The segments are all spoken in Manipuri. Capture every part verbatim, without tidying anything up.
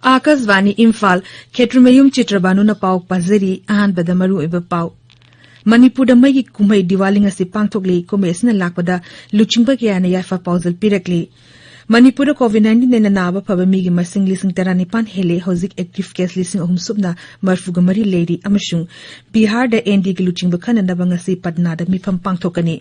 ꯑꯥꯀꯥꯁꯕꯥꯅꯤ ꯏꯝꯐꯥꯜ, ꯈꯦꯇ꯭ꯔꯤꯃꯌꯨꯝ ꯆꯤꯇ꯭ꯔꯕꯥꯅꯨꯅ ꯄꯥꯎ ꯄꯥꯖꯔꯤ꯫ ꯑꯍꯥꯟꯕꯗ ꯃꯔꯨꯑꯣꯏꯕ ꯄꯥꯎ꯫ ꯃꯅꯤꯄꯨꯔꯗ ꯃꯩꯒꯤ ꯀꯨꯝꯍꯩ ꯗꯤꯋꯥꯂꯤ ꯉꯁꯤ ꯄꯥꯡꯊꯣꯛꯂꯤ꯫ ꯀꯨꯝꯍꯩ ꯑꯁꯤꯅ ꯂꯥꯛꯄꯗ ꯂꯨꯆꯤꯡꯕ ꯀꯌꯥꯅ ꯌꯥꯏꯐ ꯄꯥꯎꯖꯦꯜ ꯄꯤꯔꯛꯂꯤ꯫ ꯃꯅꯤꯄꯨꯔꯗ COVID nineteen ꯅꯥꯏꯅ ꯅꯥꯕ ꯐꯕ ꯃꯤꯒꯤ ꯃꯁꯤꯡ ꯂꯤꯁꯤꯡ ꯇꯔꯥꯅꯤꯄꯥꯟ ꯍꯦꯜꯂꯦ꯫ ꯍꯧꯖꯤꯛ active case ꯂꯤꯁꯤꯡ ꯑꯍꯨꯝ ꯁꯨꯞꯅ ꯃꯔꯤꯐꯨꯒ ꯃꯔꯤ ꯂꯩꯔꯤ꯫ ꯑꯃꯁꯨꯡ ꯕꯤꯍꯥꯔꯗ ꯑꯦꯟ ꯗꯤꯒꯤ ꯂꯨꯆꯤꯡꯕ ꯈꯟꯅꯅꯕ ꯉꯁꯤ ꯄꯠꯅꯥꯗ ꯃꯤꯐꯝ ꯄꯥꯡꯊꯣꯛꯀꯅꯤ꯫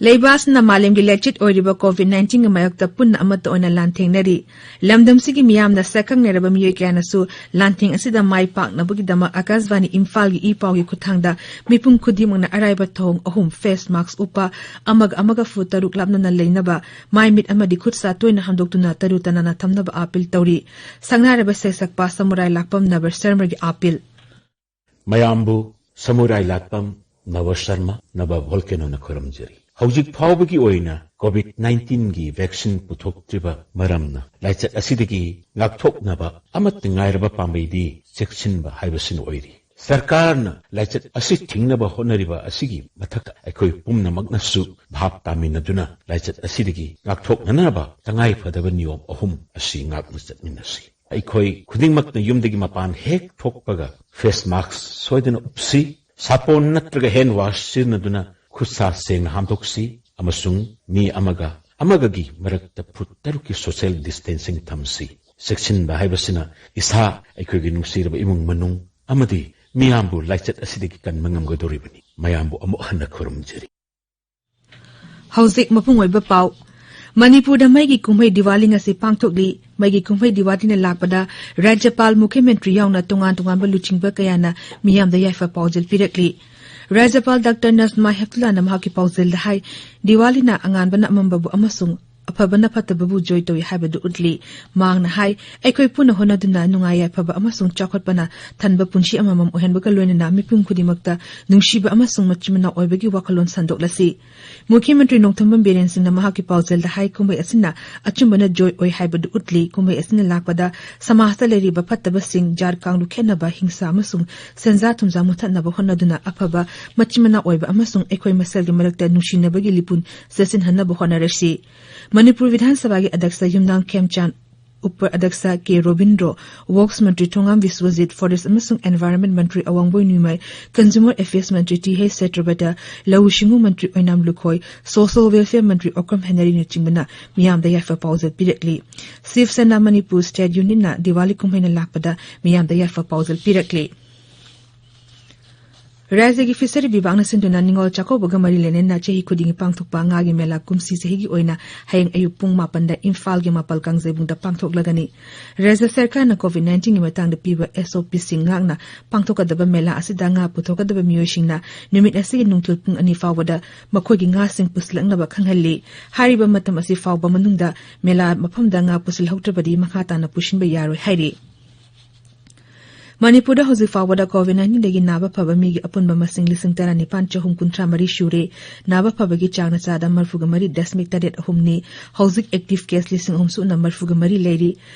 ꯂꯩꯕꯥꯛꯁꯤꯅ ꯃꯥꯂꯦꯝꯒꯤ ꯂꯩꯆꯠ ꯑꯣꯏꯔꯤꯕ COVID nineteen ꯒꯤ ꯃꯥꯌꯣꯛꯇ ꯄꯨꯟꯅ ꯑꯃꯠꯇ ꯑꯣꯏꯅ ꯂꯥꯟꯊꯦꯡꯅꯔꯤ꯫ ꯂꯝꯗꯝꯁꯤꯒꯤ ꯃꯤꯌꯥꯝꯅ ꯁꯛꯈꯪꯅꯔꯕ ꯃꯤꯑꯣꯏ ꯀꯌꯥꯅꯁꯨ ꯂꯥꯟꯊꯦꯡ ꯑꯁꯤꯗ ꯃꯥꯏ ꯄꯥꯛꯅꯕꯒꯤꯗꯃꯛ ꯑꯀꯥꯁꯕꯥꯅꯤ ꯏꯝꯐꯥꯜꯒꯤ ꯏ ꯄꯥꯎꯒꯤ ꯈꯨꯠꯊꯥꯡꯗ ꯃꯤꯄꯨꯝ ꯈꯨꯗꯤꯡꯃꯛꯅ ꯑꯔꯥꯏꯕ ꯊꯧꯑꯣꯡ ꯑꯍꯨꯝ, face mask ꯎꯞꯄ, ꯑꯃꯒ ꯑꯃꯒ ꯐꯨꯠ ꯇꯔꯨꯛ ꯂꯥꯞꯅꯅ ꯂꯩꯅꯕ, ꯃꯥꯏ ꯃꯤꯠ ꯑꯃꯗꯤ ꯈꯨꯠ ꯁꯥ ꯇꯣꯏꯅ ꯍꯥꯝꯗꯣꯛꯇꯨꯅ ꯇꯔꯨ ꯇꯅꯥꯟꯅ ꯊꯝꯅꯕ ꯑꯥꯄꯤꯜ ꯇꯧꯔꯤ꯫ ꯁꯛꯅꯥꯏꯔꯕ ꯁꯩꯁꯛꯄ ꯁꯃꯨꯔꯥꯏ ꯂꯥꯛꯄꯝ ꯅꯕ ꯁꯔꯃꯒꯤ ꯑꯥꯄꯤꯜ꯫ ꯃꯌꯥꯝꯕꯨ ꯁꯃꯨꯔꯥꯏ ꯂꯥꯠꯄꯝ ꯅꯕ ꯁꯔꯃ ꯅꯕ ꯚꯣꯜꯀꯦꯅꯣꯅ ꯈꯨꯔꯨꯝꯖꯔꯤ꯫ ꯍꯧꯖꯤꯛ ꯐꯥꯎꯕꯒꯤ ꯑꯣꯏꯅ COVID nineteen ꯒꯤ vaccine ꯄꯨꯊꯣꯛꯇ꯭ꯔꯤꯕ ꯃꯔꯝꯅ ꯂꯥꯏꯆꯠ ꯑꯁꯤꯗꯒꯤ ꯉꯥꯛꯊꯣꯛꯅꯕ ꯑꯃꯠꯇ ꯉꯥꯏꯔꯕ ꯄꯥꯝꯕꯩꯗꯤ ꯆꯦꯛꯁꯤꯟꯕ ꯍꯥꯏꯕꯁꯤꯅ ꯑꯣꯏꯔꯤ꯫ ꯁꯔꯀꯥꯔꯅ ꯂꯥꯏꯆꯠ ꯑꯁꯤ ꯊꯤꯡꯅꯕ ꯍꯣꯠꯅꯔꯤꯕ ꯑꯁꯤꯒꯤ ꯃꯊꯛꯇ ꯑꯩꯈꯣꯏ ꯄꯨꯝꯅꯃꯛꯅꯁꯨ ꯚꯥꯞ ꯇꯥꯃꯤꯟꯅꯗꯨꯅ ꯂꯥꯏꯆꯠ ꯑꯁꯤꯗꯒꯤ ꯉꯥꯛꯊꯣꯛꯅꯅꯕ ꯇꯉꯥꯏ ꯐꯗꯕ ꯅꯤꯌꯣꯝ ꯑꯍꯨꯝ ꯑꯁꯤ ꯉꯥꯛꯅ ꯆꯠꯃꯤꯟꯅꯁꯤ꯫ ꯑꯩꯈꯣꯏ ꯈꯨꯗꯤꯡꯃꯛꯅ ꯌꯨꯝꯗꯒꯤ ꯃꯄꯥꯟ ꯍꯦꯛ ꯊꯣꯛꯄꯒ face mask ꯁꯣꯏꯗꯅ ꯎꯞꯁꯤ, ꯁꯥꯄꯣꯟ ꯅꯠꯇ꯭ꯔꯒ hand wash ꯁꯤꯖꯤꯟꯅꯗꯨꯅ ꯈꯨꯠ ꯁꯥ ꯁꯦꯡꯅ ꯍꯥꯝꯗꯣꯛꯁꯤ, ꯑꯃꯁꯨꯡ ꯃꯤ ꯑꯃꯒ ꯑꯃꯒꯒꯤ ꯃꯔꯛꯇ ꯐꯨꯠ ꯇꯔꯨꯛꯀꯤ social distancing ꯊꯝꯁꯤ꯫ ꯆꯦꯛꯁꯤꯟꯕ ꯍꯥꯏꯕꯁꯤꯅ ꯏꯁꯥ, ꯑꯩꯈꯣꯏꯒꯤ ꯅꯨꯡꯁꯤꯔꯕ ꯏꯃꯨꯡ ꯃꯅꯨꯡ ꯑꯃꯗꯤ ꯃꯤꯌꯥꯝꯕꯨ ꯂꯥꯏꯆꯠ ꯑꯁꯤꯗꯒꯤ ꯀꯟꯕ ꯉꯝꯒꯗꯧꯔꯤꯕꯅꯤ꯫ ꯃꯌꯥꯝꯕꯨ ꯑꯃꯨꯛ ꯍꯟꯅ ꯈꯨꯔꯨꯝꯖꯔꯤ꯫ ꯍꯧꯖꯤꯛ ꯃꯄꯨꯡ ꯑꯣꯏꯕ ꯄꯥꯎ꯫ ꯃꯅꯤꯄꯨꯔꯗ ꯃꯩꯒꯤ ꯀꯨꯝꯍꯩ ꯗꯤꯋꯥꯂꯤ ꯉꯁꯤ ꯄꯥꯡꯊꯣꯛꯂꯤ꯫ ꯃꯩꯒꯤ ꯀꯨꯝꯍꯩ ꯗꯤꯋꯥꯂꯤꯅ ꯂꯥꯛꯄꯗ ꯔꯥꯖ꯭ꯌꯄꯥꯜ, ꯃꯨꯈ꯭ꯌ ꯃꯟꯇ꯭ꯔꯤ ꯌꯥꯎꯅ ꯇꯣꯉꯥꯟ ꯇꯣꯉꯥꯟꯕ ꯂꯨꯆꯤꯡꯕ ꯀꯌꯥꯅ ꯃꯤꯌꯥꯝꯗ ꯌꯥꯏꯐ ꯄꯥꯎꯖꯦꯜ ꯄꯤꯔꯛꯂꯤ꯫ ꯔꯥꯖ꯭ꯌꯄꯥꯜ ꯗꯥꯛꯇꯔ ꯅꯖꯃꯥ ꯍꯦꯞꯇꯨꯂꯥꯅ ꯃꯍꯥꯛꯀꯤ ꯄꯥꯎꯖꯦꯜꯗ ꯍꯥꯏ, ꯗꯤꯋꯥꯂꯤꯅ ꯑꯉꯥꯟꯕꯅ ꯑꯃꯝꯕꯕꯨ ꯑꯃꯁꯨꯡ ꯑꯐꯕꯅ ꯐꯠꯇꯕꯕꯨ ꯖꯣꯏ ꯇꯧꯏ ꯍꯥꯏꯕꯗꯨ ꯎꯠꯂꯤ꯫ ꯃꯍꯥꯛꯅ ꯍꯥꯏ, ꯑꯩꯈꯣꯏ ꯄꯨꯟꯅ ꯍꯣꯠꯅꯗꯨꯅ ꯅꯨꯡꯉꯥꯏ ꯌꯥꯏꯐꯕ ꯑꯃꯁꯨꯡ ꯆꯥꯎꯈꯠꯄꯅ ꯊꯟꯕ ꯄꯨꯟꯁꯤ ꯑꯃꯃꯝ ꯑꯣꯏꯍꯟꯕꯒ ꯂꯣꯏꯅꯅ ꯃꯤꯄꯨꯝ ꯈꯨꯗꯤꯡꯃꯛꯇ ꯅꯨꯡꯁꯤꯕ ꯑꯃꯁꯨꯡ ꯃꯆꯤꯟ ꯃꯅꯥꯎ ꯑꯣꯏꯕꯒꯤ ꯋꯥꯈꯜꯂꯣꯟ ꯁꯟꯗꯣꯛꯂꯁꯤ꯫ ꯃꯨꯈ꯭ꯌ ꯃꯟꯇ꯭ꯔꯤ ꯅꯣꯡꯊꯣꯝꯕꯝ ꯕꯤꯔꯦꯟ ꯁꯤꯡꯅ ꯃꯍꯥꯛꯀꯤ ꯄꯥꯎꯖꯦꯜꯗ ꯍꯥꯏ, ꯀꯨꯝꯍꯩ ꯑꯁꯤꯅ ꯑꯆꯨꯝꯕꯅ ꯖꯣꯏ ꯑꯣꯏ ꯍꯥꯏꯕꯗꯨ ꯎꯠꯂꯤ꯫ ꯀꯨꯝꯍꯩ ꯑꯁꯤꯅ ꯂꯥꯛꯄꯗ ꯁꯃꯥꯖꯇ ꯂꯩꯔꯤꯕ ꯐꯠꯇꯕꯁꯤꯡ, ꯖꯥꯠ ꯀꯥꯡꯂꯨꯞ ꯈꯦꯠꯅꯕ, ꯍꯤꯡꯁꯥ ꯑꯃꯁꯨꯡ ꯁꯦꯟꯖꯥ ꯊꯨꯝꯖꯥ ꯃꯨꯊꯠꯅꯕ ꯍꯣꯠꯅꯗꯨꯅ ꯑꯐꯕ ꯃꯆꯤꯟ ꯃꯅꯥꯎ ꯑꯣꯏꯕ ꯑꯃꯁꯨꯡ ꯑꯩꯈꯣꯏ ꯃꯁꯦꯜꯒꯤ ꯃꯔꯛꯇ ꯅꯨꯡꯁꯤꯅꯕꯒꯤ ꯂꯤꯄꯨꯟ ꯆꯦꯠꯁꯤꯟꯍꯟꯅꯕ ꯍꯣꯠꯅꯔꯁꯤ꯫ ꯃꯅꯤꯄꯨꯔ ꯕꯤꯙꯥꯟ ꯁꯚꯥꯒꯤ ꯑꯗ꯭ꯌꯛꯁ ꯌꯨꯝꯅꯥꯝ ꯈꯦꯝꯆꯥꯟ, ꯎꯄ ꯑꯗ꯭ꯌꯛꯁ ꯀꯦ ꯔꯣꯕꯤꯟꯗ꯭ꯔꯣ, ꯋꯔꯛꯁ ꯃꯟꯇ꯭ꯔꯤ ꯊꯣꯉꯥꯝ ꯕꯤꯁ꯭ꯋꯖꯤꯠ, ꯐꯣꯔꯦꯁ꯭ꯠ ꯑꯃꯁꯨꯡ ꯑꯦꯟꯚꯥꯏꯔꯟꯃꯦꯟꯠ ꯃꯟꯇ꯭ꯔꯤ ꯑꯋꯥꯡꯕꯣꯏ ꯅ꯭ꯌꯨꯃꯥꯏ, ꯀꯟꯖꯨꯃꯔ ꯑꯦꯐꯤꯌꯔꯁ ꯃꯟꯇ꯭ꯔꯤ ꯇꯤ ꯍꯩꯆ ꯁꯇ꯭ꯌꯕ꯭ꯔꯇ, ꯂꯧꯎ ꯁꯤꯡꯎ ꯃꯟꯇ꯭ꯔꯤ ꯑꯣꯏꯅꯥꯝ ꯂꯨꯈꯣꯏ, ꯁꯣꯁꯤꯌꯦꯜ ꯋꯦꯜꯐꯤꯌꯔ ꯃꯟꯇ꯭ꯔꯤ ꯑꯣꯀ꯭ꯔꯝ ꯍꯦꯅꯔꯤꯅꯆꯤꯡꯕꯅ ꯃꯤꯌꯥꯝꯗ ꯌꯥꯏꯐ ꯄꯥꯎꯖꯦꯜ ꯄꯤꯔꯛꯂꯤ꯫ ꯁꯤꯕ ꯁꯦꯅꯥ ꯃꯅꯤꯄꯨꯔ ꯁ꯭ꯇꯦꯠ ꯌꯨꯅꯤꯌꯟꯅ ꯗꯤꯋꯥꯂꯤ ꯀꯨꯝꯍꯩꯅ ꯂꯥꯛꯄꯗ ꯃꯤꯌꯥꯝꯗ ꯌꯥꯏꯐ ꯄꯥꯎꯖꯦꯜ ꯄꯤꯔꯛꯂꯤ꯫ ꯔꯥꯖ꯭ꯌꯒꯤ ꯐꯤꯁꯔꯤ ꯕꯤꯚꯥꯒꯅ ꯁꯤꯟꯗꯨꯅ ꯅꯤꯉꯣꯜ ꯆꯥꯛꯀꯧꯕꯒ ꯃꯔꯤ ꯂꯩꯅꯅ ꯆꯍꯤ ꯈꯨꯗꯤꯡꯒꯤ ꯄꯥꯡꯊꯣꯛꯄ ꯉꯥꯒꯤ ꯃꯦꯂꯥ ꯀꯨꯝꯁꯤ ꯆꯍꯤꯒꯤ ꯑꯣꯏꯅ ꯍꯌꯦꯡ ꯑꯌꯨꯛ ꯄꯨꯡ ꯃꯥꯄꯟꯗ ꯏꯝꯐꯥꯜꯒꯤ ꯃꯥꯄꯜ ꯀꯥꯡꯖꯩꯕꯨꯡꯗ ꯄꯥꯡꯊꯣꯛꯂꯒꯅꯤ꯫ ꯔꯥꯖ꯭ꯌ ꯁꯔꯀꯥꯔꯅ ꯀꯣꯚꯤꯗ ꯅꯥꯏꯟꯇꯤꯟꯒꯤ ꯃꯇꯥꯡꯗ ꯄꯤꯕ ꯑꯦꯁ ꯑꯣ ꯄꯤꯁꯤꯡ ꯉꯥꯛꯅ ꯄꯥꯡꯊꯣꯛꯀꯗꯕ ꯃꯦꯂꯥ ꯑꯁꯤꯗ ꯉꯥ ꯄꯨꯊꯣꯛꯀꯗꯕ ꯃꯤꯑꯣꯏꯁꯤꯡꯅ ꯅꯨꯃꯤꯠ ꯑꯁꯤꯒꯤ ꯅꯨꯡꯊꯤꯜ ꯄꯨꯡ ꯑꯅꯤ ꯐꯥꯎꯕꯗ ꯃꯈꯣꯏꯒꯤ ꯉꯥꯁꯤꯡ ꯄꯨꯁꯤꯜꯂꯛꯅꯕ ꯈꯪꯍꯜꯂꯤ꯫ ꯍꯥꯏꯔꯤꯕ ꯃꯇꯝ ꯑꯁꯤ ꯐꯥꯎꯕ ꯃꯅꯨꯡꯗ ꯃꯦꯂꯥ ꯃꯐꯝꯗ ꯉꯥ ꯄꯨꯁꯤꯜꯍꯧꯗ꯭ꯔꯕꯗꯤ ꯃꯈꯥ ꯇꯥꯅ ꯄꯨꯁꯤꯟꯕ ꯌꯥꯔꯣꯏ ꯍꯥꯏꯔꯤ꯫ ꯃꯅꯤꯄꯨꯔꯗ ꯍꯧꯖꯤꯛ ꯐꯥꯎꯕꯗ ꯀꯣꯚꯤꯗ ꯅꯥꯏꯟꯇꯤꯟꯗꯒꯤ ꯅꯥꯕ ꯐꯕ ꯃꯤꯒꯤ ꯑꯄꯨꯟꯕ ꯃꯁꯤꯡ ꯂꯤꯁꯤꯡ ꯇꯔꯥꯅꯤꯄꯥꯟ ꯆꯍꯨꯝ ꯀꯨꯟꯊ꯭ꯔꯥ ꯃꯔꯤ ꯁꯨꯔꯦ꯫ ꯅꯥꯕ ꯐꯕꯒꯤ ꯆꯥꯡꯅ ꯆꯥꯗ ꯃꯔꯤꯐꯨꯒ ꯃꯔꯤ ꯗꯁꯃꯤꯛ ꯇꯔꯦꯠ ꯑꯍꯨꯝꯅꯤ꯫ ꯍꯧꯖꯤꯛ ꯑꯦꯛꯇꯤꯚ ꯀꯦꯁ ꯂꯤꯁꯤꯡ ꯑꯍꯨꯝ ꯁꯨꯞꯅ ꯃꯔꯤꯐꯨꯒ ꯃꯔꯤ ꯂꯩꯔꯤ꯫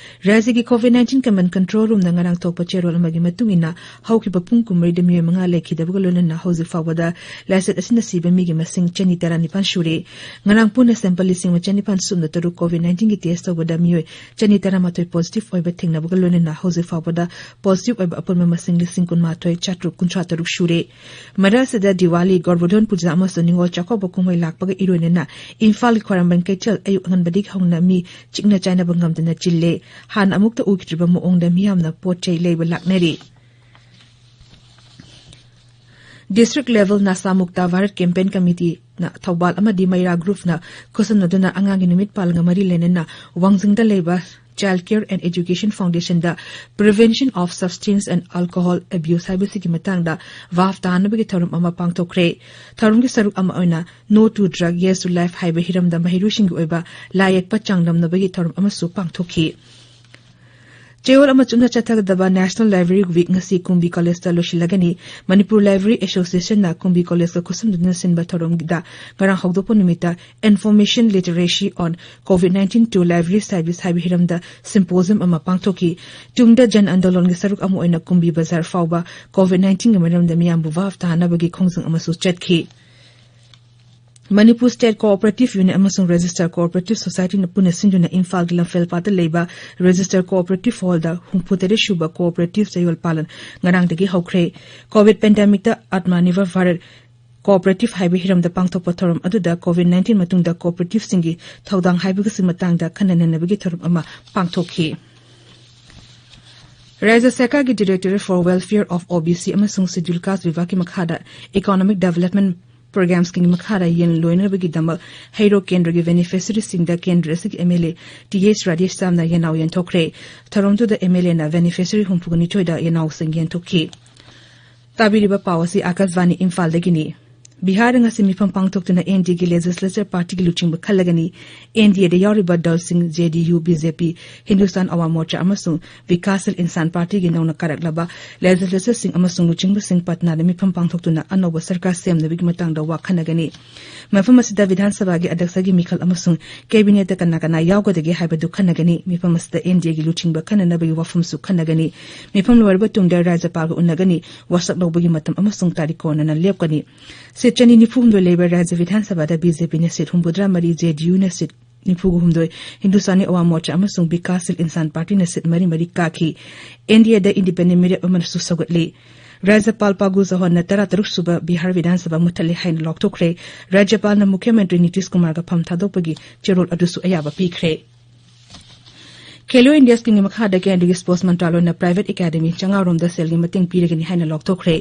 ꯔꯥꯖ꯭ꯌꯒꯤ ꯀꯣꯚꯤꯗ ꯅꯥꯏꯟꯇꯤꯟ ꯀꯃꯥꯟꯗ ꯀꯟꯇ꯭ꯔꯣꯜ ꯔꯨꯝꯅ ꯉꯔꯥꯡ ꯊꯣꯛꯄ ꯆꯦꯔꯣꯜ ꯑꯃꯒꯤ ꯃꯇꯨꯡ ꯏꯟꯅ, ꯍꯧꯈꯤꯕ ꯄꯨꯡ ꯀꯨꯟꯃꯔꯤꯗ ꯃꯤꯑꯣꯏ ꯃꯉꯥ ꯂꯩꯈꯤꯗꯕꯒ ꯂꯣꯏꯅꯅ ꯍꯧꯖꯤꯛ ꯐꯥꯎꯕꯗ ꯂꯥꯏꯆꯠ ꯑꯁꯤꯅ ꯁꯤꯕ ꯃꯤꯒꯤ ꯃꯁꯤꯡ ꯆꯅꯤ ꯇꯔꯥꯅꯤꯄꯥꯟ ꯁꯨꯔꯦ꯫ ꯉꯔꯥꯡ ꯄꯨꯟꯅ ꯁꯦꯝꯄꯜ ꯂꯤꯁꯤꯡ ꯑꯃ ꯆꯅꯤꯄꯥꯟ ꯁꯨꯞꯅ ꯇꯔꯨꯛ ꯀꯣꯚꯤꯗ ꯅꯥꯏꯟꯇꯤꯟꯒꯤ ꯇꯦꯁ ꯇꯧꯕꯗ ꯃꯤꯑꯣꯏ ꯆꯅꯤ ꯇꯔꯥꯃꯥꯊꯣꯏ ꯄꯣꯖꯤꯇꯤꯚ ꯑꯣꯏꯕ ꯊꯦꯡꯅꯕꯒ ꯂꯣꯏꯅꯅ ꯍꯧꯖꯤꯛ ꯐꯥꯎꯕꯗ ꯄꯣꯖꯤꯇꯤꯚ ꯑꯣꯏꯕ ꯑꯄꯨꯟꯕ ꯃꯁꯤꯡ ꯂꯤꯁꯤꯡ ꯀꯨꯟꯃꯥꯊꯣꯏ ꯆꯥꯇ꯭ꯔꯨꯛ ꯀꯨꯟꯊ꯭ꯔꯥ ꯇꯔꯨꯛ ꯁꯨꯔꯦ꯫ ꯃꯔꯛ ꯑꯁꯤꯗ ꯗꯤꯋꯥꯂꯤ, ꯒꯣꯔꯕꯣꯙꯟ ꯄꯨꯖꯥ ꯑꯃꯁꯨꯡ ꯅꯤꯉꯣꯜ ꯆꯥꯛꯀꯧꯕ ꯀꯨꯝꯍꯩ ꯂꯥꯛꯄꯒ ꯏꯔꯣꯏꯅꯅ ꯏꯝꯐꯥꯜꯒꯤ ꯈ꯭ꯋꯥꯏꯔꯝꯕꯟ ꯀꯩꯊꯦꯜ ꯑꯌꯨꯛ ꯑꯉꯟꯕꯗꯒꯤ ꯍꯧꯅ ꯃꯤ ꯆꯤꯛꯅ ꯆꯥꯏꯅꯕ ꯉꯝꯗꯅ ꯆꯤꯜꯂꯦ꯫ ꯍꯥꯟꯅ ꯑꯃꯨꯛꯇ ꯎꯈꯤꯗ꯭ꯔꯤꯕ ꯃꯑꯣꯡꯗ ꯃꯤꯌꯥꯝꯅ ꯄꯣꯠ ꯆꯩ ꯂꯩꯕ ꯂꯥꯛꯅꯔꯤ꯫ District Level Nasha Mukta Bharat Campaign Committeeꯅ Thoubal ꯑꯃꯗꯤ ꯃꯩꯔꯥ Groupꯅ ꯈꯨꯠꯁꯝꯅꯗꯨꯅ ꯑꯉꯥꯡꯒꯤ ꯅꯨꯃꯤꯠ ꯄꯥꯜꯂꯒ ꯃꯔꯤ ꯂꯩꯅꯅ ꯋꯥꯡꯖꯤꯡꯗ ꯂꯩꯕ Child Care and Education Foundationꯗ Prevention of Substance and Alcohol Abuse ꯍꯥꯏꯕꯁꯤꯒꯤ ꯃꯇꯥꯡꯗ ꯚꯥꯞ ꯇꯥꯅꯕꯒꯤ ꯊꯧꯔꯝ ꯑꯃ ꯄꯥꯡꯊꯣꯛꯈ꯭ꯔꯦ꯫ ꯊꯧꯔꯝꯒꯤ ꯁꯔꯨꯛ ꯑꯃ ꯑꯣꯏꯅ No to Drug, Yes to Life ꯍꯥꯏꯕ ꯍꯤꯔꯝꯗ ꯃꯍꯩꯔꯣꯏꯁꯤꯡꯒꯤ ꯑꯣꯏꯕ ꯂꯥꯏ ꯌꯦꯛꯄ ꯆꯥꯡꯗꯝꯅꯕꯒꯤ ꯊꯧꯔꯝ ꯑꯃꯁꯨ ꯄꯥꯡꯊꯣꯛꯈꯤ꯫ ꯆꯌꯣꯜ ꯑꯃ ꯆꯨꯞꯅ ꯆꯠꯊꯒꯗꯕ National Library Week ꯉꯁꯤ ꯀꯨꯝꯕꯤ Collegeꯇ ꯂꯣꯏꯁꯤꯜꯂꯒꯅꯤ꯫ Manipur Library Associationꯅ ꯀꯨꯝꯕꯤ Collegeꯀ ꯈꯨꯠꯁꯝꯗꯨꯅ ꯁꯤꯟꯕ ꯊꯧꯔꯝꯒꯤꯗ ꯉꯔꯥꯡ ꯍꯧꯗꯣꯛꯄ ꯅꯨꯃꯤꯠꯇ Information Literacy on COVID nineteen to Library Service ꯍꯥꯏꯕ ꯍꯤꯔꯝꯗ symposium ꯑꯃ ꯄꯥꯡꯊꯣꯛꯈꯤ꯫ ꯇꯨꯡꯗ ꯖꯟ ꯑꯟꯗꯣꯂꯟꯒꯤ ꯁꯔꯨꯛ ꯑꯃ ꯑꯣꯏꯅ ꯀꯨꯝꯕꯤ ꯕꯖꯥꯔ ꯐꯥꯎꯕ COVID nineteenꯒꯤ ꯃꯔꯝꯗ ꯃꯤꯌꯥꯝꯕꯨ ꯚꯥꯞ ꯇꯥꯍꯟꯅꯕꯒꯤ ꯈꯣꯡꯖꯪ ꯑꯃꯁꯨ ꯆꯠꯈꯤ꯫ Manipur State Cooperative Union ꯑꯃꯁꯨꯡ Register Cooperative Societyꯅ ꯄꯨꯟꯅ ꯁꯤꯟꯗꯨꯅ ꯏꯝꯐꯥꯜꯒꯤ ꯂꯝꯐꯦꯜ ꯄꯥꯠꯇ ꯂꯩꯕ Register Cooperative Hallꯗ ꯍꯨꯝꯐꯨ ꯇꯔꯦꯠ ꯁꯨꯕ Cooperative ꯆꯌꯣꯜ ꯄꯥꯂꯟ ꯉꯔꯥꯡꯗꯒꯤ ꯍꯧꯈ꯭ꯔꯦ꯫ COVID pandemicꯇ Atmanirbhar Bharat Cooperative ꯍꯥꯏꯕ ꯍꯤꯔꯝꯗ ꯄꯥꯡꯊꯣꯛꯄ ꯊꯧꯔꯝ ꯑꯗꯨꯗ COVID nineteen ꯃꯇꯨꯡꯗ cooperativeꯁꯤꯡꯒꯤ ꯊꯧꯗꯥꯡ ꯍꯥꯏꯕꯒꯤ ꯃꯇꯥꯡꯗ ꯈꯟꯅ ꯅꯩꯅꯕꯒꯤ ꯊꯧꯔꯝ ꯑꯃ ꯄꯥꯡꯊꯣꯛꯈꯤ꯫ ꯔꯥꯖ꯭ꯌ ꯁꯔꯀꯥꯔꯒꯤ Directorate for Welfare of OBC ꯑꯃꯁꯨꯡ Scheduled Caste ꯕꯤꯚꯥꯒꯀꯤ ꯃꯈꯥꯗ Economic Development Programmeꯁꯀꯤ ꯃꯈꯥꯗ ꯌꯦꯟ ꯂꯣꯏꯅꯕꯒꯤꯗꯃꯛ ꯍꯩꯔꯣꯛ ꯀꯦꯟꯗ꯭ꯔꯒꯤ beneficiaryꯁꯤꯡꯗ ꯀꯦꯟꯗ꯭ꯔ ꯑꯁꯤꯒꯤ MLA Th Radheshyamꯅ ꯌꯦꯟꯅꯥꯎ ꯌꯦꯟꯊꯣꯛꯈ꯭ꯔꯦ꯫ ꯊꯧꯔꯝꯗꯨꯗ MLAꯅ beneficiary ꯍꯨꯝꯐꯨꯒ ꯅꯤꯊꯣꯏꯗ ꯌꯦꯟꯅꯥꯎꯁꯤꯡ ꯌꯦꯟꯊꯣꯛꯈꯤ꯫ ꯇꯥꯕꯤꯔꯤꯕ ꯄꯥꯎ ꯑꯁꯤ ꯑꯥꯀꯥꯁꯕꯥꯅꯤ ꯏꯝꯐꯥꯜꯗꯒꯤꯅꯤ꯫ ꯕꯤꯍꯥꯔꯗ ꯉꯁꯤ ꯃꯤꯐꯝ ꯄꯥꯡꯊꯣꯛꯇꯨꯅ NDAꯒꯤ Legislature Partyꯒꯤ ꯂꯨꯆꯤꯡꯕ ꯈꯜꯂꯒꯅꯤ꯫ NDAꯗ ꯌꯥꯎꯔꯤꯕ ꯗꯜꯁꯤꯡ JDU, BJP, Hindustan Awam Morcha ꯑꯃꯁꯨꯡ Vikasshil Insan Partyꯒꯤ ꯅꯧꯅ ꯀꯥꯔꯛꯂꯕ Legislatureꯁꯤꯡ ꯑꯃꯁꯨꯡ ꯂꯨꯆꯤꯡꯕꯁꯤꯡ ꯄꯠꯅꯥꯗ ꯃꯤꯐꯝ ꯄꯥꯡꯊꯣꯛꯇꯨꯅ ꯑꯅꯧꯕ ꯁꯔꯀꯥꯔ ꯁꯦꯝꯅꯕꯒꯤ ꯃꯇꯥꯡꯗ ꯋꯥ ꯈꯟꯅꯒꯅꯤ꯫ ꯃꯐꯝ ꯑꯁꯤꯗ ꯕꯤꯙꯥꯟ ꯁꯚꯥꯒꯤ ꯑꯗ꯭ꯌꯛꯁꯒꯤ ꯃꯤꯈꯜ ꯑꯃꯁꯨꯡ Cabinetꯇ ꯀꯅꯥ ꯀꯅꯥ ꯌꯥꯎꯒꯗꯒꯦ ꯍꯥꯏꯕꯗꯨ ꯈꯟꯅꯒꯅꯤ꯫ ꯃꯤꯐꯝ ꯑꯁꯤꯗ NDAꯒꯤ ꯂꯨꯆꯤꯡꯕ ꯈꯟꯅꯅꯕꯒꯤ ꯋꯥꯐꯝꯁꯨ ꯈꯟꯅꯒꯅꯤ꯫ ꯃꯤꯐꯝ ꯂꯣꯏꯔꯕ ꯇꯨꯡꯗ ꯔꯥꯖ꯭ꯌꯄꯥꯜꯒ ꯎꯅꯒꯅꯤ꯫ ꯋꯥꯁꯛ ꯂꯧꯕꯒꯤ ꯃꯇꯝ ꯑꯃꯁꯨꯡ ꯇꯥꯔꯤꯛ ꯀꯣꯟꯅꯅ ꯂꯦꯞꯀꯅꯤ꯫ Seat ꯆꯅꯤ ꯅꯤꯐꯨ ꯍꯨꯝꯗꯣꯏ ꯂꯩꯕ ꯔꯥꯖ꯭ꯌ ꯕꯤꯙꯥꯟ ꯁꯚꯥꯗ BJPꯅ seat ꯍꯨꯝꯐꯨꯇꯔꯥ ꯃꯔꯤ, JDUꯅ seat ꯅꯤꯐꯨꯒ ꯍꯨꯝꯗꯣꯏ, Hindustani Awam Morcha ꯑꯃꯁꯨꯡ Vikasshil Insan Partyꯅ seat ꯃꯔꯤ ꯃꯔꯤ ꯀꯥꯈꯤ꯫ NDAꯗ independent ꯃꯤꯔꯦꯞ ꯑꯃꯅꯁꯨ ꯁꯧꯒꯠꯂꯤ꯫ ꯔꯥꯖ꯭ꯌꯄꯥꯜ ꯄꯥꯒꯨ ꯆꯧꯍꯥꯟꯅ ꯇꯔꯥꯇꯔꯨꯛ ꯁꯨꯕ ꯕꯤꯍꯥꯔ ꯕꯤꯙꯥꯟ ꯁꯚꯥ ꯃꯨꯠꯊꯠꯂꯦ ꯍꯥꯏꯅ ꯂꯥꯎꯊꯣꯛꯈ꯭ꯔꯦ꯫ ꯔꯥꯖ꯭ꯌꯄꯥꯜꯅ ꯃꯨꯈ꯭ꯌ ꯃꯟꯇ꯭ꯔꯤ ꯅꯤꯇꯤꯁ ꯀꯨꯃꯥꯔꯒ ꯐꯝ ꯊꯥꯗꯣꯛꯄꯒꯤ ꯆꯦꯔꯣꯜ ꯑꯗꯨꯁꯨ ꯑꯌꯥꯕ ꯄꯤꯈ꯭ꯔꯦ꯫ ꯈꯦꯂꯣ ꯏꯟꯗꯤꯌꯥ ꯁ꯭ꯀꯤꯝꯒꯤ ꯃꯈꯥꯗ ꯀꯦꯟꯗ꯭ꯔꯒꯤ ꯁ꯭ꯄꯣꯔꯠꯁ ꯃꯟꯇ꯭ꯔꯥꯂꯣꯏꯅ ꯄ꯭ꯔꯥꯏꯚꯦꯠ ꯑꯦꯀꯥꯗꯃꯤ ꯆꯥꯝꯃꯉꯥ ꯔꯣꯝꯗ ꯁꯦꯜꯒꯤ ꯃꯇꯦꯡ ꯄꯤꯔꯒꯅꯤ ꯍꯥꯏꯅ ꯂꯥꯎꯊꯣꯛꯈ꯭ꯔꯦ꯫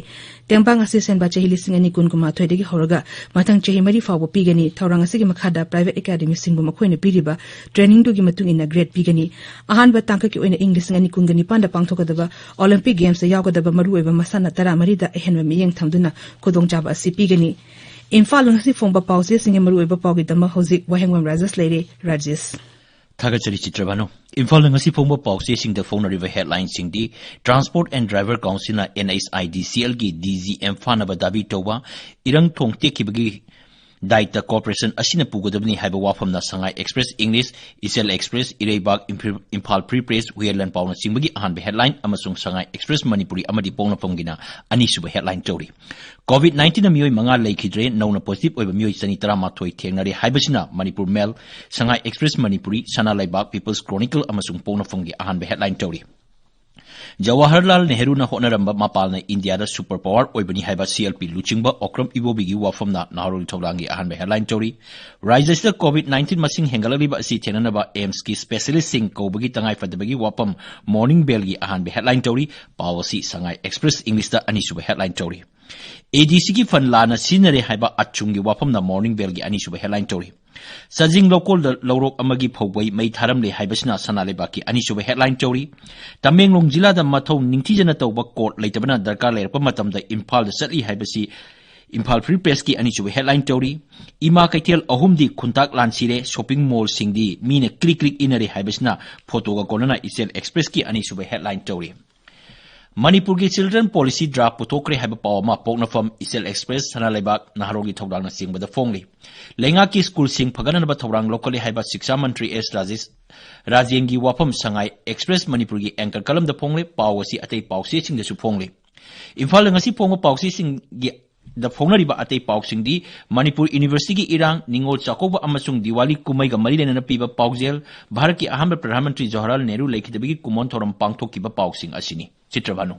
ꯇꯦꯡꯕꯥꯡ ꯑꯁꯤ ꯁꯦꯟꯕ ꯆꯍꯤ ꯂꯤꯁꯤꯡ ꯑꯅꯤ ꯀꯨꯟ ꯀꯨꯟꯃꯥꯊꯣꯏꯗꯒꯤ ꯍꯧꯔꯒ ꯃꯊꯪ ꯆꯍꯤ ꯃꯔꯤ ꯐꯥꯎꯕ ꯄꯤꯒꯅꯤ꯫ ꯊꯧꯔꯥꯡ ꯑꯁꯤꯒꯤ ꯃꯈꯥꯗ ꯄ꯭ꯔꯥꯏꯚꯦꯠ ꯑꯦꯀꯥꯗꯃꯤꯁꯤꯡꯕꯨ ꯃꯈꯣꯏꯅ ꯄꯤꯔꯤꯕ ꯇ꯭ꯔꯦꯅꯤꯡꯗꯨꯒꯤ ꯃꯇꯨꯡ ꯏꯟꯅ ꯒ꯭ꯔꯦꯗ ꯄꯤꯒꯅꯤ꯫ ꯑꯍꯥꯟꯕ ꯇꯥꯡꯀꯛꯀꯤ ꯑꯣꯏꯅ ꯏꯪ ꯂꯤꯁꯤꯡ ꯑꯅꯤ ꯀꯨꯟꯒ ꯅꯤꯄꯥꯟꯗ ꯄꯥꯡꯊꯣꯛꯀꯗꯕ ꯑꯣꯂꯤꯝꯄꯤꯛ ꯒꯦꯝꯁꯇ ꯌꯥꯎꯒꯗꯕ ꯃꯔꯨꯑꯣꯏꯕ ꯃꯁꯥꯟꯅ ꯇꯔꯥꯃꯔꯤꯗ ꯑꯍꯦꯟꯕ ꯃꯤꯠꯌꯦꯡ ꯊꯝꯗꯨꯅ ꯈꯨꯗꯣꯡꯆꯥꯕ ꯑꯁꯤ ꯄꯤꯒꯅꯤ꯫ ꯏꯝꯐꯥꯜꯗ ꯉꯁꯤ ꯐꯣꯡꯕ ꯄꯥꯎꯆꯦꯁꯤꯡꯒꯤ ꯃꯔꯨꯑꯣꯏꯕ ꯄꯥꯎꯒꯤꯗꯃꯛ ꯍꯧꯖꯤꯛ ꯋꯥꯍꯦꯡꯕꯝ ꯔꯥꯖꯦꯁ ꯂꯩꯔꯦ꯫ ꯔꯥꯖꯦꯁ꯫ ꯊꯥꯒꯠꯆꯔꯤ ꯆꯤꯇ꯭ꯔꯕꯥꯅꯨ꯫ ꯏꯝꯐꯥꯜꯗ ꯉꯁꯤ ꯐꯣꯡꯕ ꯄꯥꯎꯆꯦꯁꯤꯡꯗ ꯐꯣꯡꯅꯔꯤꯕ ꯍꯦꯗꯂꯥꯏꯟꯁꯤꯡꯗꯤ, Transport and Driver Councilꯅ NHIDCLꯒꯤ DGM ꯐꯥꯅꯕ ꯗꯥꯕꯤ ꯇꯧꯕ, ꯏꯔꯪ ꯊꯣꯡ ꯇꯦꯛꯈꯤꯕꯒꯤ ꯗꯥꯏꯇ ꯀꯣꯔꯄꯣꯔꯦꯁꯟ ꯑꯁꯤꯅ ꯄꯨꯒꯗꯕꯅꯤ ꯍꯥꯏꯕ ꯋꯥꯐꯝꯅ Sangai express English, Ichel express Ireibak, ꯏꯝꯐꯤꯜ, ꯏꯝꯐꯥꯜ ꯐ꯭ꯔꯤ ꯄ꯭ꯔꯦꯁ, ꯍꯨꯌꯦꯟ ꯂꯥꯟꯄꯥꯎꯅꯆꯤꯡꯕꯒꯤ ꯑꯍꯥꯟꯕ ꯍꯦꯗꯂꯥꯏꯟ ꯑꯃꯁꯨꯡ ꯁꯉꯥꯏ ꯑꯦꯛꯁꯄ꯭ꯔꯦꯁ ꯃꯅꯤꯄꯨꯔꯤ ꯑꯃꯗꯤ ꯄꯣꯛꯅꯐꯝꯒꯤꯅ ꯑꯅꯤꯁꯨꯕ ꯍꯦꯗꯂꯥꯏꯟ ꯇꯧꯔꯤ꯫ ꯀꯣꯚꯤꯗ ꯅꯥꯏꯟꯇꯤꯟꯅ ꯃꯤꯑꯣꯏ ꯃꯉꯥ ꯂꯩꯈꯤꯗ꯭ꯔꯦ, ꯅꯧꯅ ꯄꯣꯖꯤꯇꯤꯚ ꯑꯣꯏꯕ ꯃꯤꯑꯣꯏ ꯆꯅꯤ ꯇꯔꯥꯃꯥꯊꯣꯏ ꯊꯦꯡꯅꯔꯦ ꯍꯥꯏꯕꯁꯤꯅ ꯃꯅꯤꯄꯨꯔ ꯃꯦꯜ, ꯁꯉꯥꯏ ꯑꯦꯛꯁꯄ꯭ꯔꯦꯁ ꯃꯅꯤꯄꯨꯔꯤ, ꯁꯅꯥ ꯂꯩꯕꯥꯛ, ꯄꯤꯄꯜꯁ ꯀ꯭ꯔꯣꯅꯤꯀꯜ ꯑꯃꯁꯨꯡ ꯄꯣꯛꯅꯐꯝꯒꯤ ꯑꯍꯥꯟꯕ ꯍꯦꯗꯂꯥꯏꯟ ꯇꯧꯔꯤ꯫ ꯖꯋꯥꯍꯔꯂꯥꯜ ꯅꯦꯍꯔꯨꯅ ꯍꯣꯠꯅꯔꯝꯕ ꯃꯄꯥꯜꯅ ꯏꯟꯗꯤꯌꯥꯗ ꯁꯨꯄꯔ ꯄꯥꯋꯔ ꯑꯣꯏꯕꯅꯤ ꯍꯥꯏꯕ CLP ꯂꯨꯆꯤꯡꯕ ꯑꯣꯀ꯭ꯔꯝ ꯏꯕꯣꯕꯤꯒꯤ ꯋꯥꯐꯝꯅ ꯅꯍꯥꯔꯣꯜꯒꯤ ꯊꯧꯗꯥꯡꯒꯤ ꯑꯍꯥꯟꯕ ꯍꯦꯗꯂꯥꯏꯟ ꯇꯧꯔꯤ꯫ ꯔꯥꯖ꯭ꯌꯁꯤꯗ ꯀꯣꯚꯤꯗ ꯅꯥꯏꯟꯇꯤꯟ ꯃꯁꯤꯡ ꯍꯦꯟꯒꯠꯂꯛꯂꯤꯕ ꯑꯁꯤ ꯊꯦꯡꯅꯅꯕ ꯑꯦꯝꯁꯀꯤ ꯁ꯭ꯄꯦꯁꯤꯌꯦꯂꯤꯁꯁꯤꯡ ꯀꯧꯕꯒꯤ ꯇꯉꯥꯏꯐꯗꯕꯒꯤ ꯋꯥꯐꯝ ꯃꯣꯔꯅꯤꯡ ꯕꯦꯜꯒꯤ ꯑꯍꯥꯟꯕ ꯍꯦꯗꯂꯥꯏꯟ ꯇꯧꯔꯤ꯫ ꯄꯥꯎ ꯑꯁꯤ ꯁꯉꯥꯏ ꯑꯦꯛꯁꯄ꯭ꯔꯦꯁ ꯏꯪꯂꯤꯁꯇ ꯑꯅꯤꯁꯨꯕ ꯍꯦꯗꯂꯥꯏꯟ ꯇꯧꯔꯤ꯫ ADCꯒꯤ ꯐꯟ ꯂꯥꯟꯅ ꯁꯤꯖꯤꯟꯅꯔꯦ ꯍꯥꯏꯕ ꯑꯆꯨꯝꯒꯤ ꯋꯥꯐꯝꯅ ꯃꯣꯔꯅꯤꯡ ꯕꯦꯜꯒꯤ ꯑꯅꯤꯁꯨꯕ ꯍꯦꯗꯂꯥꯏꯟ ꯇꯧꯔꯤ꯫ ꯆꯥꯖꯤꯡ ꯂꯧꯀꯣꯜꯗ ꯂꯧꯔꯣꯛ ꯑꯃꯒꯤ ꯐꯧꯕꯩ ꯃꯩ ꯊꯥꯔꯝꯂꯦ ꯍꯥꯏꯕꯁꯤꯅ ꯁꯅꯥ ꯂꯩꯕꯥꯛꯀꯤ ꯑꯅꯤꯁꯨꯕ ꯍꯦꯗꯂꯥꯏꯟ ꯇꯧꯔꯤ꯫ ꯇꯃꯦꯡꯂꯣꯡ ꯖꯤꯂꯥꯗ ꯃꯊꯧ ꯅꯤꯡꯊꯤꯖꯅ ꯇꯧꯕ ꯀꯣꯔꯠ ꯂꯩꯇꯕꯅ ꯗꯔꯀꯥꯔ ꯂꯩꯔꯛꯄ ꯃꯇꯝꯗ ꯏꯝꯐꯥꯜꯗ ꯆꯠꯂꯤ ꯍꯥꯏꯕꯁꯤ ꯏꯝꯐꯥꯜ ꯐ꯭ꯔꯤ ꯄ꯭ꯔꯦꯁꯀꯤ ꯑꯅꯤꯁꯨꯕ ꯍꯦꯗꯂꯥꯏꯟ ꯇꯧꯔꯤ꯫ ꯏꯃꯥ ꯀꯩꯊꯦꯜ ꯑꯍꯨꯝꯗꯤ ꯈꯨꯟꯇꯥꯛ ꯂꯥꯟꯁꯤꯔꯦ, ꯁꯣꯞꯄꯤꯡ ꯃꯣꯜꯁꯤꯡꯗꯤ ꯃꯤꯅ ꯀ꯭ꯔꯤꯛ ꯀ꯭ꯔꯤꯛ ꯏꯟꯅꯔꯦ ꯍꯥꯏꯕꯁꯤꯅ ꯐꯣꯇꯣꯒ ꯀꯣꯟꯅꯅ ꯏꯆꯦꯜ ꯑꯦꯛꯁꯄ꯭ꯔꯦꯁꯀꯤ ꯑꯅꯤꯁꯨꯕ ꯍꯦꯗꯂꯥꯏꯟ ꯇꯧꯔꯤ꯫ ꯃꯅꯤꯄꯨꯔꯒꯤ ꯆꯤꯜꯗ꯭ꯔꯦꯟ ꯄꯣꯂꯤꯁꯤ ꯗ꯭ꯔꯥꯐ ꯄꯨꯊꯣꯛꯈ꯭ꯔꯦ ꯍꯥꯏꯕ ꯄꯥꯎ ꯑꯃ ꯄꯣꯛꯅꯐꯝ, ꯏꯆꯦꯜ ꯑꯦꯛꯁꯄ꯭ꯔꯦꯁ, ꯁꯅꯥ ꯂꯩꯕꯥꯛ, ꯅꯍꯥꯔꯣꯜꯒꯤ ꯊꯧꯗꯥꯡꯅꯆꯤꯡꯕꯗ ꯐꯣꯡꯂꯤ꯫ ꯂꯩꯉꯥꯛꯀꯤ ꯁ꯭ꯀꯨꯜꯁꯤꯡ ꯐꯒꯠꯅꯅꯕ ꯊꯧꯔꯥꯡ ꯂꯧꯈꯠꯂꯤ ꯍꯥꯏꯕ ꯁꯤꯛꯁꯥ ꯃꯟꯇ꯭ꯔꯤ ꯑꯦꯁ ꯔꯥꯖꯦꯁ ꯔꯥꯖꯦꯟꯒꯤ ꯋꯥꯐꯝ ꯁꯉꯥꯏ ꯑꯦꯛꯁꯄ꯭ꯔꯦꯁ ꯃꯅꯤꯄꯨꯔꯒꯤ ꯑꯦꯡꯀꯔ ꯀꯂꯝꯗ ꯐꯣꯡꯂꯤ꯫ ꯄꯥꯎ ꯑꯁꯤ ꯑꯇꯩ ꯄꯥꯎꯆꯦꯁꯤꯡꯗꯁꯨ ꯐꯣꯡꯂꯤ꯫ ꯏꯝꯐꯥꯜꯗ ꯉꯁꯤ ꯐꯣꯡꯕ ꯄꯥꯎꯆꯦꯁꯤꯡꯒꯤ ꯗ ꯐꯣꯡꯅꯔꯤꯕ ꯑꯇꯩ ꯄꯥꯎꯁꯤꯡꯗꯤ, ꯃꯅꯤꯄꯨꯔ ꯌꯨꯅꯤꯚꯔꯁꯤꯇꯤꯒꯤ ꯏꯔꯥꯡ, ꯅꯤꯉꯣꯜ ꯆꯥꯛꯀꯧꯕ ꯑꯃꯁꯨꯡ ꯗꯤꯋꯥꯂꯤ ꯀꯨꯝꯍꯩꯒ ꯃꯔꯤ ꯂꯩꯅꯅ ꯄꯤꯕ ꯄꯥꯎꯖꯦꯜ, ꯚꯥꯔꯠꯀꯤ ꯑꯍꯥꯟꯕ ꯄ꯭ꯔꯙꯥꯟ ꯃꯟꯇ꯭ꯔꯤ ꯖꯋꯥꯍꯔꯂꯥꯜ ꯅꯦꯍꯔꯨ ꯂꯩꯈꯤꯗꯕꯒꯤ ꯀꯨꯝꯑꯣꯟ ꯊꯧꯔꯝ ꯄꯥꯡꯊꯣꯛꯈꯤꯕ ꯄꯥꯎꯁꯤꯡ ꯑꯁꯤꯅꯤ꯫ ꯆꯤꯇ꯭ꯔꯚꯥꯅꯨ꯫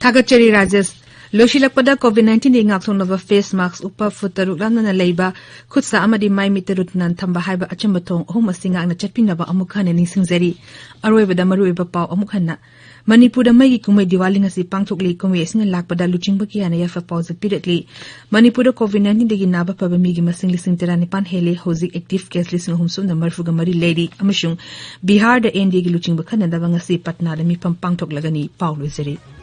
ꯊꯥꯒꯠꯆꯔꯤ ꯔꯥꯖꯦꯁ꯫ ꯂꯣꯏꯁꯤꯜꯂꯛꯄꯗ, COVID nineteenꯗꯒꯤ ꯉꯥꯛꯊꯣꯛꯅꯕ face mask ꯎꯞꯄ, ꯐꯨꯠ ꯇꯔꯨꯛ ꯂꯥꯞꯅꯅ ꯂꯩꯕ, ꯈꯨꯠ ꯁꯥ ꯑꯃꯗꯤ ꯃꯥꯏ ꯃꯤꯠ ꯇꯔꯨ ꯇꯅꯥꯟ ꯊꯝꯕ ꯍꯥꯏꯕ ꯑꯆꯝꯕ ꯊꯣꯡ ꯑꯍꯨꯝ ꯑꯁꯤ ꯉꯥꯛꯅ ꯆꯠꯄꯤꯅꯕ ꯑꯃꯨꯛ ꯍꯟꯅ ꯅꯤꯡꯁꯤꯡꯖꯔꯤ꯫ ꯑꯔꯣꯏꯕꯗ ꯃꯔꯨꯑꯣꯏꯕ ꯄꯥꯎ ꯑꯃꯨꯛ ꯍꯟꯅ꯫ ꯃꯅꯤꯄꯨꯔꯗ ꯃꯩꯒꯤ ꯀꯨꯝꯍꯩ ꯗꯤꯋꯥꯂꯤ ꯉꯁꯤ ꯄꯥꯡꯊꯣꯛꯂꯤ꯫ ꯀꯨꯝꯍꯩ ꯑꯁꯤꯅ ꯂꯥꯛꯄꯗ ꯂꯨꯆꯤꯡꯕ ꯀꯌꯥꯅ ꯌꯥꯏꯐ ꯄꯥꯎꯖꯦꯜ ꯄꯤꯔꯛꯂꯤ꯫ ꯃꯅꯤꯄꯨꯔꯗ COVID nineteenꯗꯒꯤ ꯅꯥꯕ ꯐꯕ ꯃꯤꯒꯤ ꯃꯁꯤꯡ ꯂꯤꯁꯤꯡ ꯇꯔꯥꯅꯤꯄꯥꯟ ꯍꯦꯜꯂꯦ꯫ ꯍꯧꯖꯤꯛ active case ꯂꯤꯁꯤꯡ ꯑꯍꯨꯝ ꯁꯨꯞꯅ ꯃꯔꯤꯐꯨꯒ ꯃꯔꯤ ꯂꯩꯔꯤ꯫ ꯑꯃꯁꯨꯡ ꯕꯤꯍꯥꯔꯗ NDAꯒꯤ ꯂꯨꯆꯤꯡꯕ ꯈꯟꯅꯅꯕ ꯉꯁꯤ ꯄꯠꯅꯥꯗ ꯃꯤꯐꯝ ꯄꯥꯡꯊꯣꯛꯂꯒꯅꯤ꯫ ꯄꯥꯎ ꯂꯣꯏꯖꯔꯦ꯫